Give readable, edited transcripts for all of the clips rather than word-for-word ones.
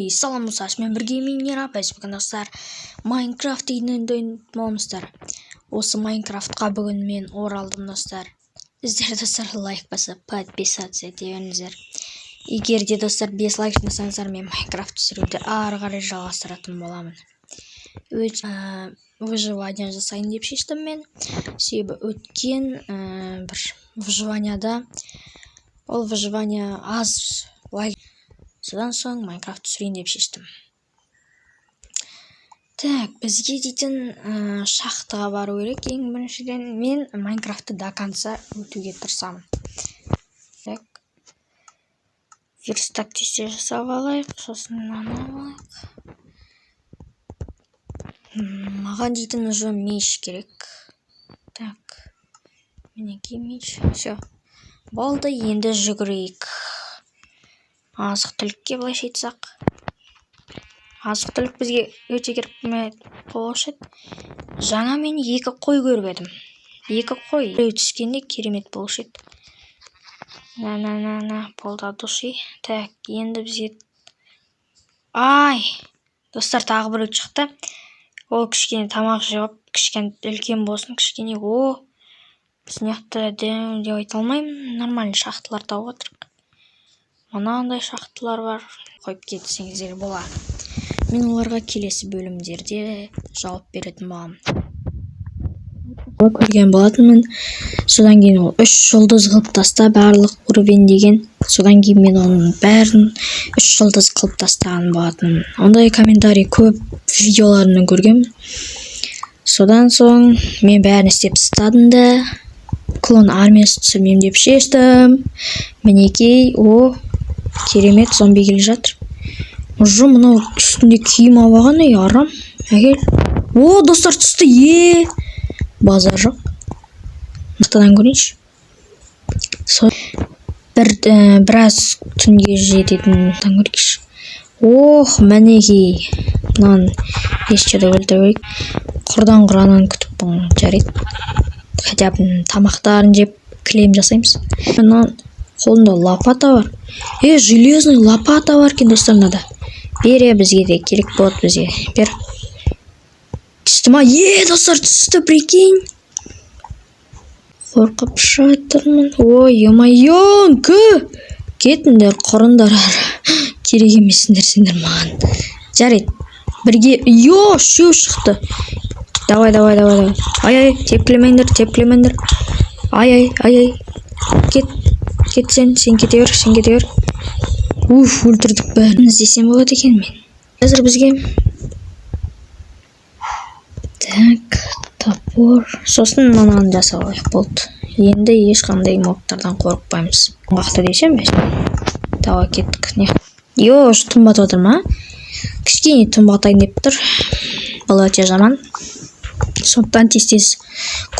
Салам, достар! Сізбен бірге мен, Мира. Біз бүгін, достар, Майнкрафт деген ойын боламыздар. Осы Майнкрафтқа бүгін мен оралдым, достар. Сіздер, достар, лайк басып, подписаться ете беріңіздер. Егер де, достар, 5 лайк жинасаңыздар, мен Майнкрафт түсіруді ары қарай жалғастыратын боламын. Өте выживание жасайын деп шештім мен, себебі өткен бір выживанияда, ол выживание аз лайк, содан соң Майнкрафт түсірейін деп шештім. Так, бізге дейтін шахтаға бару керек. Ең біріншіден, мен Майнкрафтты до конца өтуге тырысамын. Так, верстак тез жасап алайық, сосын мынаны алайық. Маған дейтін уже меч керек. Так, мінекей меч. Все, болды, енді жүгірейік азық түлікке. Былайша айтсақ, азық түлік бізге өте керек болушы еді. Жаңа мен екі қой көріп едім, екі қой. Біреу түскенде керемет болушы еді. На, на, на, на, болды, от души. Так, енді бізге, ай, достар, тағы біреу шықты. Ол кішкене тамақ жеп, кішкене үлкен болсын кішкене. О, біз мына жақта деп айта алмаймын, нормальный шахталар тауып жатырмық. Мынандай шахталар бар, қойып кетсеңіздер болады. Мен оларға келесі бөлімдерде жауап беретін боламын. Көрген болатынмын. Содан кейін ол үш жұлдыз қылып таста барлық уровень деген. Содан кейін мен оның бәрін үш жұлдыз қылып тастаған болатынмын. Ондай комментарий көп видеоларымнан көргенмін. Содан соң мен бәрін істеп тастадым да, клон армиясы түсірмеймін деп шештім. Мінекей, о, керемет, зомби келе жатыр уже. Мынау үстінде киім алып алған, ей, арам, әкел. О, достар, түсті, е, базар жоқ. Мықтыдан көрейінші. Сол бір біраз түнге жететін көрейікші. Ох, мінекей, мынаны еш жерде өлтіру керек. Құрдан құр ананы күтіп, жарайды, хотя бы тамақтарын жеп, кілем жасаймыз. Мына қолында лопата бар, е, железный лопата бар екен, достар, мынада. Бер, е, бізге де керек болады, бізге бер. Түсті ма? Е, достар, түсті, прикинь. Қорқып жатырмын. Ой, ё-моё, кетіңдер, құрыңдар ары, керек емессіңдер сендер маған. Жарайды, бірге. Йо, үшеу шықты. Давай, давай, давай, давай. Ай, ай, тепкілемеңдер, тепкілемеңдер. Ай, ай, ай, ай, кет, кет, сен кете бер, сен кете бер. Уф, өлтірдік бәрін. Іздесем болады екен мен қазір бізге. Так, топор, сосын мынаны жасап алайық. Болды, енді ешқандай мобтардан қорықпаймыз. Уақыты десем, давай, кеттік. Не, йо, уже түн батып жатыр ма? Кішкене түн батайын деп тұр. Бұл өте жаман. Сондықтан тез тез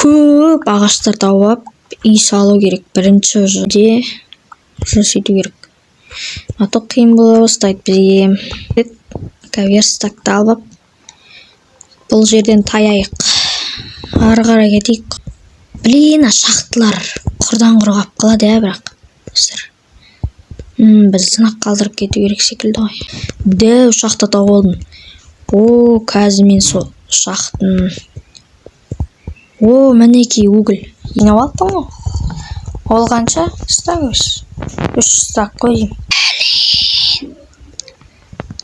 көп ағаштар тауып алып, үй салу керек бірінші. Уже де уже сөйту керек, а то қиын бола бастайды бізге. Верстакты алып алып, бұл жерден таяйық, ары қарай кетейік. Блин, шахталар құрдан құр қалып қалады, иә. Бірақ, достар, біз знак қалдырып кету керек секілді ғой. Дәу шахта тауып алдым. О, қазір мен сол шахтың, о, мінекей, уголь жинап алыппын ғой. Ол қанша стак өзі? Үш стак қой деймін. Блин,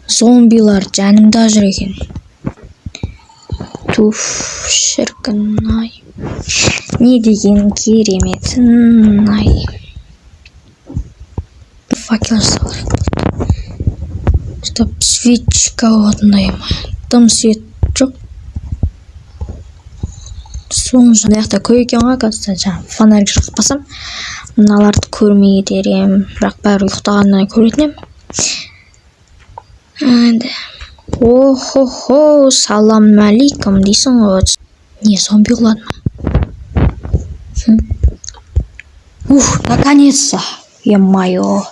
зомбилар жанымда жүр екен. Туф, шіркін ай, не деген кереметін ай. Факел жасау керек болды, чтоб свечка болатындай ма. Дым свет жоқ. Соның мына жақта көп екен ғой, оказывается. Жаңағы фонарик жақпасам, мыналарды көрмей кетер едім, бірақ бәрі ұйықтағаннан көретін едім енді. О-хо-хо, салам алейкум дейсің ғой. Не, зомби құлады ма? Ух, наконец-то, е-мое,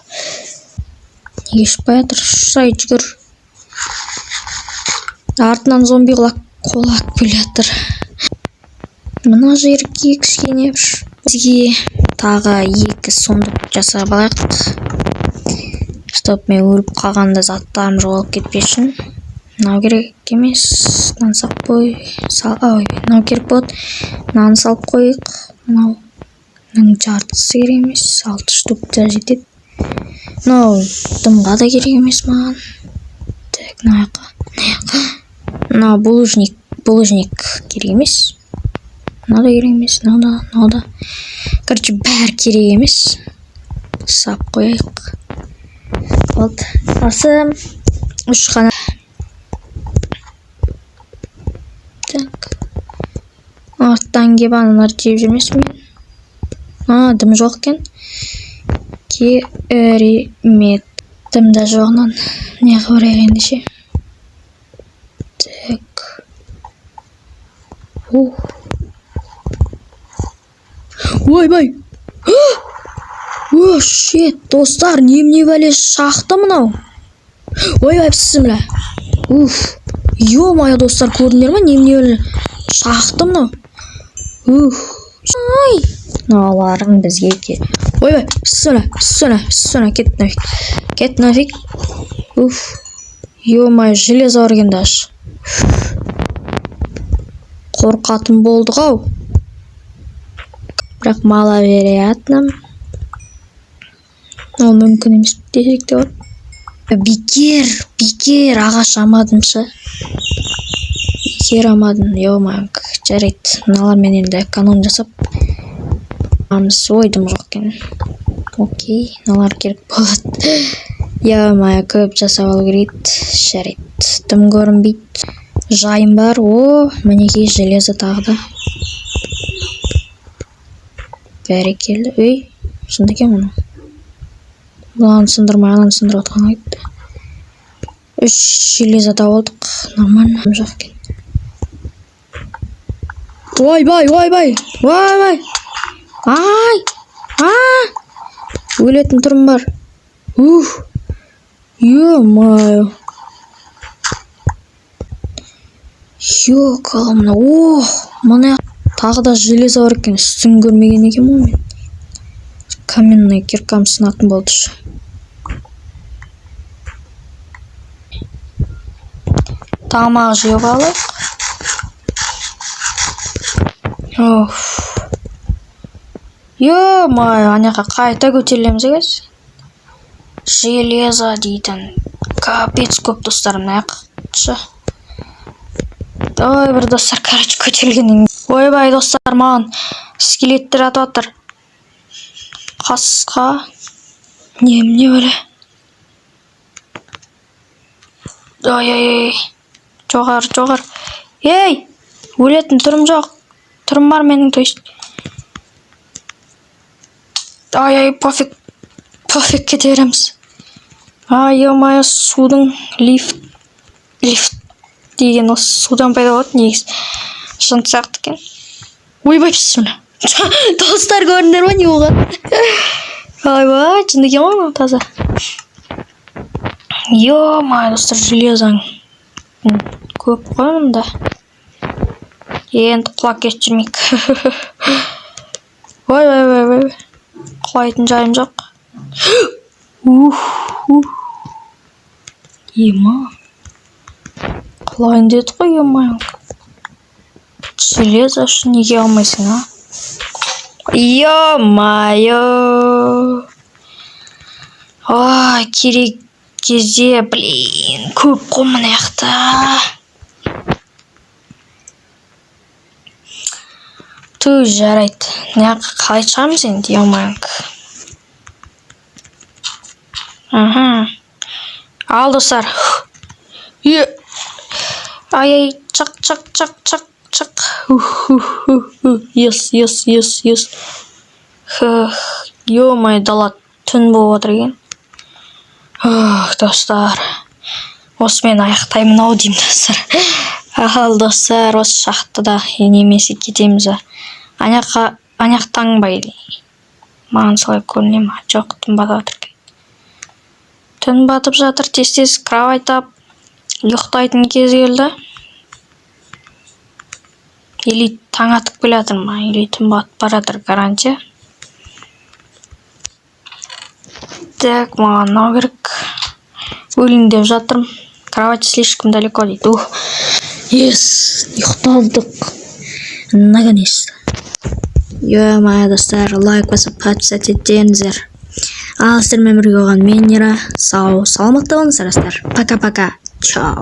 неге шықпай жатыр? Шай, жүгір, артынан зомби құлап құлап келе жатыр. Мына жерге кішкене бір бізге тағы екі сундук жасап алайық. Чтоб мен өліп қалғанда заттарым жоғалып кетпес үшін. Мынау керек емес. Мынаны салып қой. Ой, мынау керек болады. Мынаны салып қояйық. Мынауның жартысы керек емес. 6 штук та жетеді. Мынау дымға да керек емес маған. Так, мына жаққа, мына жаққа. Мынау булыжник керек емес. Мынау да керек емес, мынау да, мынау да. Короче, бәрі керек емес. Сап қояйық. Болды. Осы үш қана. Так. Арттан келіп аналар жеп жүрмесін мен. А, дым жоқ екен. Керемет. Дым да жоғынан. Не қылып ендеше? Так. Ух. Ойбай! О, shit, достар, немене бәле шақты мынау? Ойбай, бісміллә. Уф. Ё-моё, достар, көрдіңдер ма? Немене бәле шақты мынау? Уф. Ай. Мыналарың бізге ке. Ойбай, бісміллә, бісміллә, бісміллә, кет нафиг. Кет нафиг. Уф. Ё-моё, железо бар екен даже. Қорқатын болдық ау. Бірақ маловероятно. Ол мүмкін емес десек те болады. Бекер, бекер ағаш алмадымшы. Бекер алмадым, ё-моё, жарайды. Мыналармен енді эконом жасап. Ой, дым жоқ екен. Окей, мыналар керек болады. Ё-моё, көп жасап алу керек еді. Жарайды, дым көрінбейді. Жайым бар. О, мінекей железо тағы да. Бәрекелді. Ей, шынды екен мұны. Мынаны сындырмай, ананы сындырып отқан кетті. 3 железо тауып алдық. Нормально. Жоқ екен. Ойбай, ойбай, ойбай. Ай! А! Өлетін түрім бар. Уф. Ё-моё. Ёкала мына. Ох, мына тағы да железо бар екен. Үстін көрмеген екенмін ғой мен. Каменный киркам сынатын болды. Тамақ жеп алайық. Оф. Ё-моё, ана жаққа қайта көтерілеміз қазір. Железо дейтін. Капец көп, достар, мына жақшы. Ой, бір достар, короче, көтерілгеннен. Ойбай, достар, маған скелеттер атып жатыр. Қасқа. Немене бәле? Ой, ой, ой. Жоғары, жоғары. Ей, өлетін түрім жоқ. Түрім бар менің, то есть. Ай, ай, пофиг. Пофиг, кете береміз. Ай, ё-моё, судың лифт. Лифт деген осы судан пайда болады негізі. Шын сияқты екен. Ойбай, бісміллә. Достар, көрдіңдер ма не болған? Ойбай, жынды екен ғой мынау таза. Ё-моё, достар, железоң көп қой мұнда. Енді құлап кетіп жүрмейік. Ой, ой, ой, ой. Құлайтын жайым жоқ. Ух, ух. Ема. Құлайын дедік қой, ё-моё. Железо үшін неге алмайсың, а? Ё-моё. Ой, керек кезде, блин, көп қой мына жақта. Ту, жарайды. Мына жаққа қалай шығамыз енді, ё-моё. Аха. Ал, достар. Е. Ай, ай, чық, чық, чық, чық, чық. Ух, ух, ух, ух. Ес, ес, ес, ес. Хх, ё-моё, дала түн болып отыр екен. Ох, достар. Осымен аяқтаймын ау деймін, достар. Ал, достар, осы шахтада немесе кетеміз. Ана жаққа, таң ба или? Маған солай көріне ма? Жоқ, түн батып жатыр екен. Түн батып жатыр, тез-тез кровать тап, ұйықтайтын кез келді. Или таң атып келе жатыр ма, или түн батып бара жатыр, гарантия. Так, маған мынау керек. Өлейін деп жатырмын. Кровать слишком далеко дейді. Ух, yes, ұйықтадық наконец-то. Ё-моё, достар, лайк басып, подписаться етіңіздер. Ал сіздермен бірге болған мен, Нира. Сау саламатта болыңыздар, достар. Пока пока, чао.